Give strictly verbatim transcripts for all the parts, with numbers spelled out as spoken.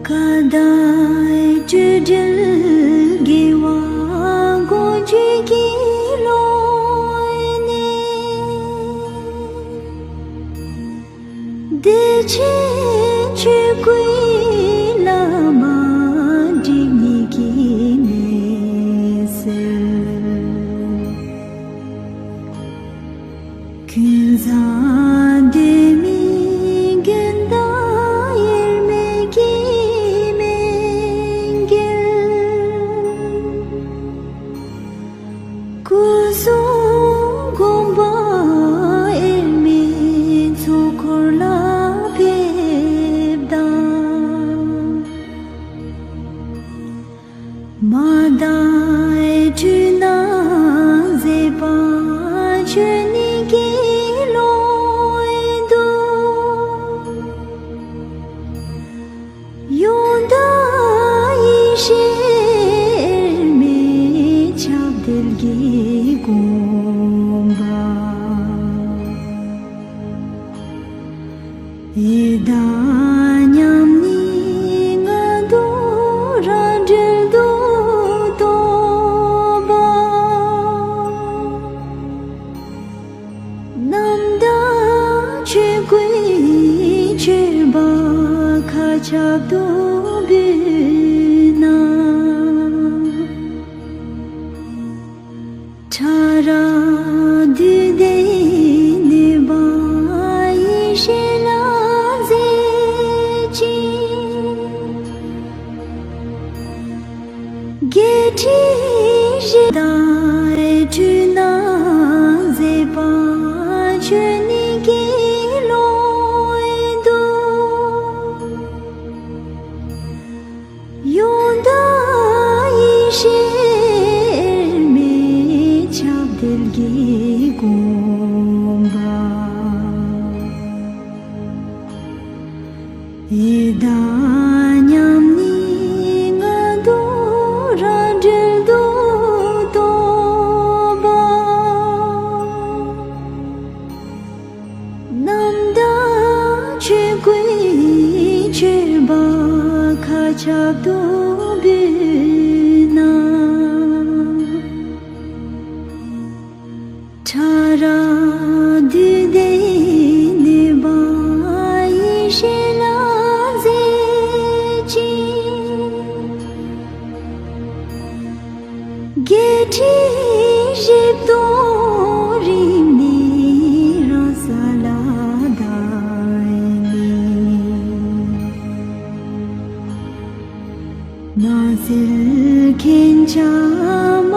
ཀ་དག་སྤྲོས་བྲལ་དགེ་བ་སྒོ་འབྱེད་ཀྱི་ཀློང་ནས། བདེ་ཆེན་ཆོས་སྐུའི་ལམ་སྒྲིབ་གཉིས་ཀྱི་ནད་སེལ། ཀུན་བཟང་སྡོད་མིའི་དགོན་བདག་དབྱེར་མེད་ཀྱི་མེས་རྒྱལ། སྐུ་གསུང་དགོངས་པ་དབྱེར་མེད་ཚོགས་འཁོར་ལ་ཕེབས་དང་། མ་དག་འཁྲུལ་སྣང་ཟད་པ་ཆོས་ཉིད་ཀྱི་ཀློང་དུ། ཡོངས་དག་ཡེ་ཤེས་དབྱེར་མེད་ཁྱབ་བརྡལ་གྱི་དགོངས་པ། ཡི་དྭགས་མཉམ་ཉིད་ལྔ་བདོ་རང་གྲོལ་དུ་རྟོགས་པ། རྣམ་དག་ཆོས་སྐུའི་མཆོད་པ་མཁའ་ཁྱབ་ཏུ་འབུལ་ན། ཕྲ་རགས་བདུད་སྡེའི་གནོད་པ་ཡེ་ཤེས་ལ་འཛིན་ཅིང་། བརྒྱད་ཁྲི་བཞི་དང་འཁྲུལ་སྣང་ཟད་པ་ཆོས་ཉིད་ཀྱི་ཀློང་དུ། ཡོངས་དག་ཡེ་ཤེས་དབྱེར་མེད་ཁྱབ་བརྡལ་གྱི་དགོངས་པ། ཡི་དྭགས་མཉམ་ཉིད་ལྔ་བདོ་རང་གྲོལ་དུ་རྟོགས་པ། རྣམ་དག་ཆོས་སྐུའི་མཆོད་པ་མཁའ་ཁྱབ་ཏུ་འབུལ་ན། ཕྲ་རགས་བདུད་སྡེའི་གནོད་པ་ཡེ་ཤེས་ལ་འཛིན་ཅིང་། བརྒྱད་ཁྲི་བཞི་སྟོང་རིམས་ནད་རང་ས་ལ་དག་ནས། སྣང་སྲིད་མཁྱེན་ཆ་མ་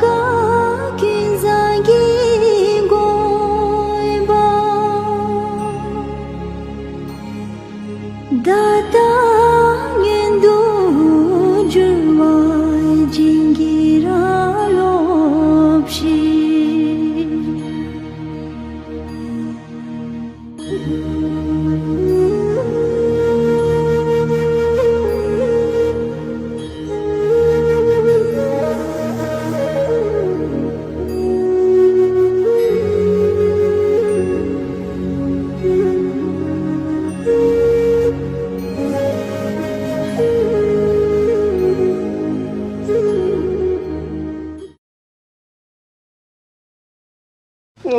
འགགས་ཀུན་བཟང་གི་དགོངས་པ། བརྡ་དང་མངོན་དུ་གྱུར་པ་བྱིན་གྱིས་ར་རློབས་ཤིག།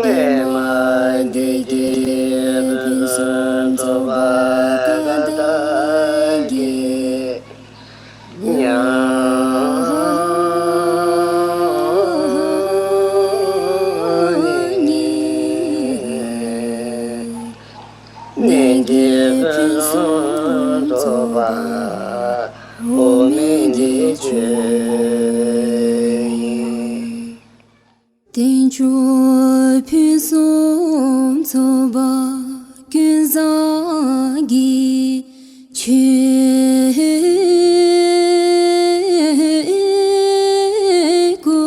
ལས་མ་འདས་ཀྱི་ཕུན་སུམ་ཚོགས་པ་གང་དག་གི་མྱ་ངན་ནད་ཀྱི་ཕུན་སུམ་ཚོགས་པ་འོག་མིན་གྱི་ཆོས་ཡིན། དལ་འབྱོར་ཕུན་སུམ་ཚོགས་པ་ཀུན་བཟང་གི་ཆོས་སྐུ།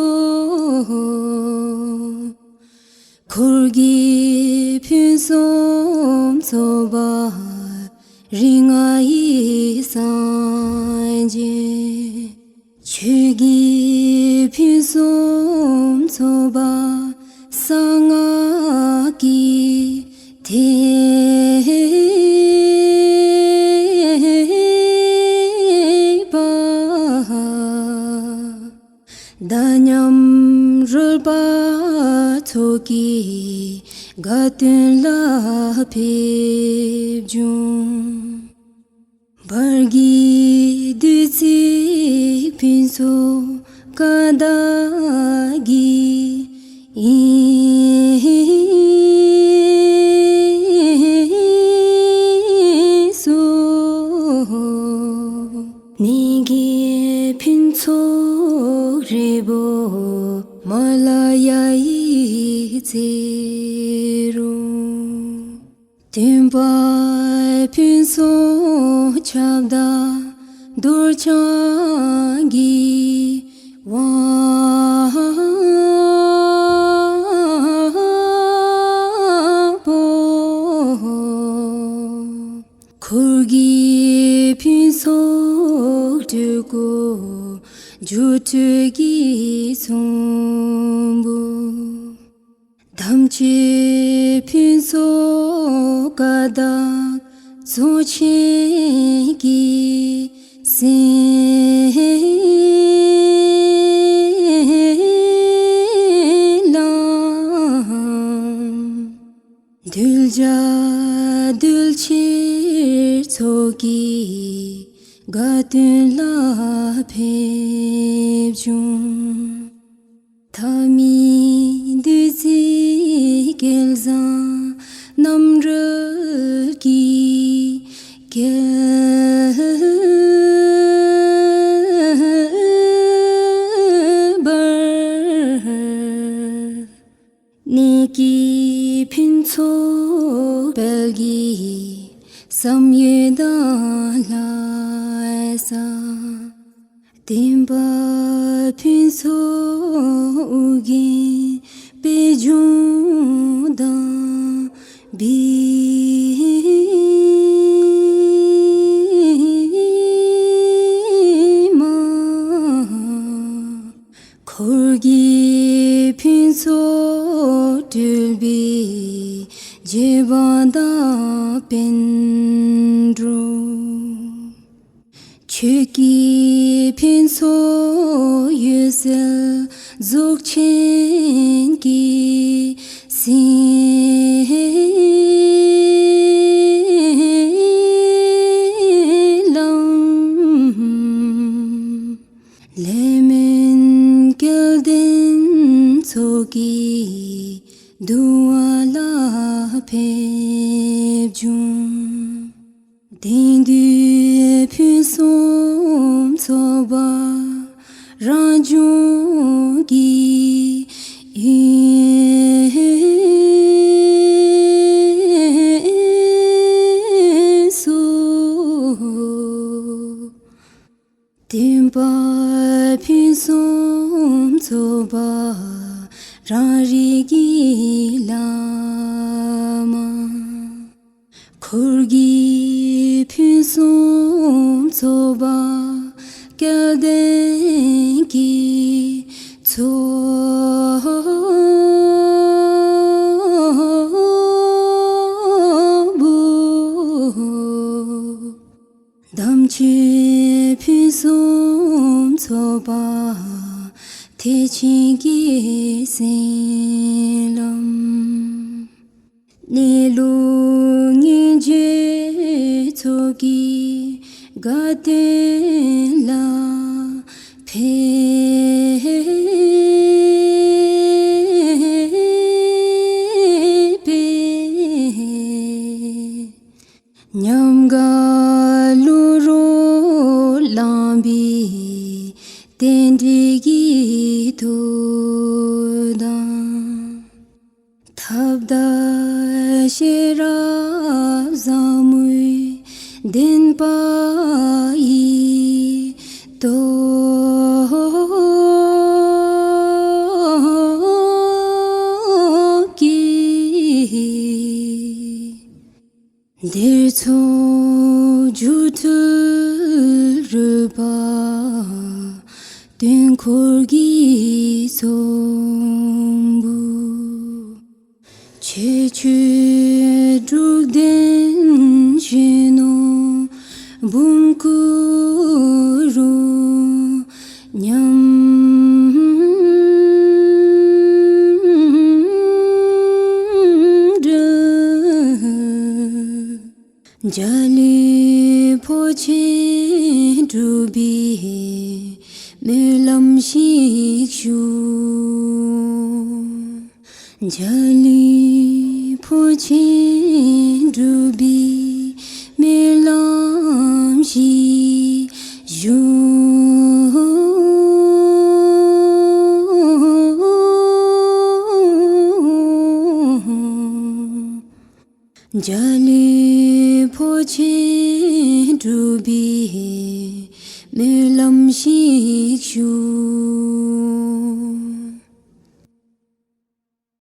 འཁོར་གྱི་ཕུན་སུམ་ཚོགས་པ་རིགས་ལྔ་ཡི་སངས་རྒྱས། ཆོས་ཀྱི་ཕུན་སུམ་ཚོགས་པ་གསང་སྔགས་ཀྱི་ཐེག་ གི་དགའ་སྟོན་ལ་ཕེབས་བྱུང་། བར་གྱི་བདུད་རྩིའི་ཕུན་ཚོགས་ཀ་དག་གིས། ནས་ཀྱི་ཕུན་ཚོགས་རིལ་པོ་མ་ལ་ཡ་ཡི་རྩེ་རུ། སྟོན་པ་ཕུན་ཚོགས་ཁྱབ་བདག་རྡོ་རྐྱང་གི་དབང་པོ། འཁོར་གྱི་ཕུན་ཚོགས་སྤྲུལ་སྐུ་སྒྱུ་འཕྲུལ་གྱི་ཚོམ་བུ། དམ་ཆོས་ཕུན་ཚོགས་ཀ་དག་ཚོགས་ཆེན་གྱི་ཟེར་ལམ། གདུལ་བྱ་གདུལ་བྱེད་ཚོགས་ཀྱི་དགའ་སྟོན་ལ་ཕེབས་བྱུང་། ཐ་མི་བདུད་རྩིའི་སྐལ་བཟང་རྣམ་རོལ་གྱི་སྐལ་པར། ནས་ཀྱི་ཕུན་ཚོགས་དཔལ་གྱི་བསམ་ཡས་དང་ལྷ་ས། སྟོན་པ་ཕུན་ཚོགས་ཨོ་རྒྱན་པད་འབྱུང་དང་བི་མ། འཁོར་གྱི་ཕུན་ཚོགས་སྤྲུལ་པའི་རྗེ་འབངས་དང་པཎ་གྲུབ། ཆོས་ཀྱི་ཕུན་ཚོགས་འོད་གསལ་རྫོགས་ཆེན་གྱི་ཟེར་ལམ། ལས་མིན་སྐལ་ལྡན་ཚོགས་ཀྱི་འདུ་བ་ལ་ཕེབས་བྱུང་། དེང་དུས་ཕུན་སུམ་ཚོགས་པ་རང་བྱུང་གི་འོད་སུ། སྟོན་པ་ཕུན་སུམ་ཚོགས་པ་རང་རིག་གི་བླ་མ། འཁོར་གྱི་ཕུན་སུམ་ཚོགས་པ་སྐལ་ལྡན་གྱི་ཚོགས་པོ། དམ་ཆོས་ཕུན་སུམ་ཚོགས་པ་ཐེག་ཆེན་གྱི་ཟེར་ལམ། གནས་ལུགས་སྙིང་རྗེ་ཚོགས་ཀྱི་དགའ་སྟོན་ལ་ཕེབས་པས། ཉམས་དགའ་གླུ་རོ་ལངས་པའི་རྟེན་འབྲེལ་གྱི་མཐུ་དང་། ཐབས་དང་ཤེས་རབ་ཟབ་མོའི་བདེན་པ་ཡི་སྟོབས་ཀྱིས། འདིར་ཚོགས་སྒྱུ་འཕྲུལ་རོལ་པ་སྟོན་འཁོར་གྱི་ཚོམ་བུ། ཆོས་སྤྱོད་དྲུག་ལྡན་གཞོན་ནུ་འབུམ་སྐུ་རུ་ཉམས་ ཆེན་སྒྲུབ་པའི་སྨོན་ལམ་ཞིག་ཞུ། འཇའ་ལུས་འཕོ་ཆེན་སྒྲུབ་པའི་སྨོན་ལམ་ཞིག་ཞུ། འཇའ་ལུས་འཕོ་ཆེན་སྒྲུབ་པའི་སྨོན་ལམ་ཞིག་ཞུ།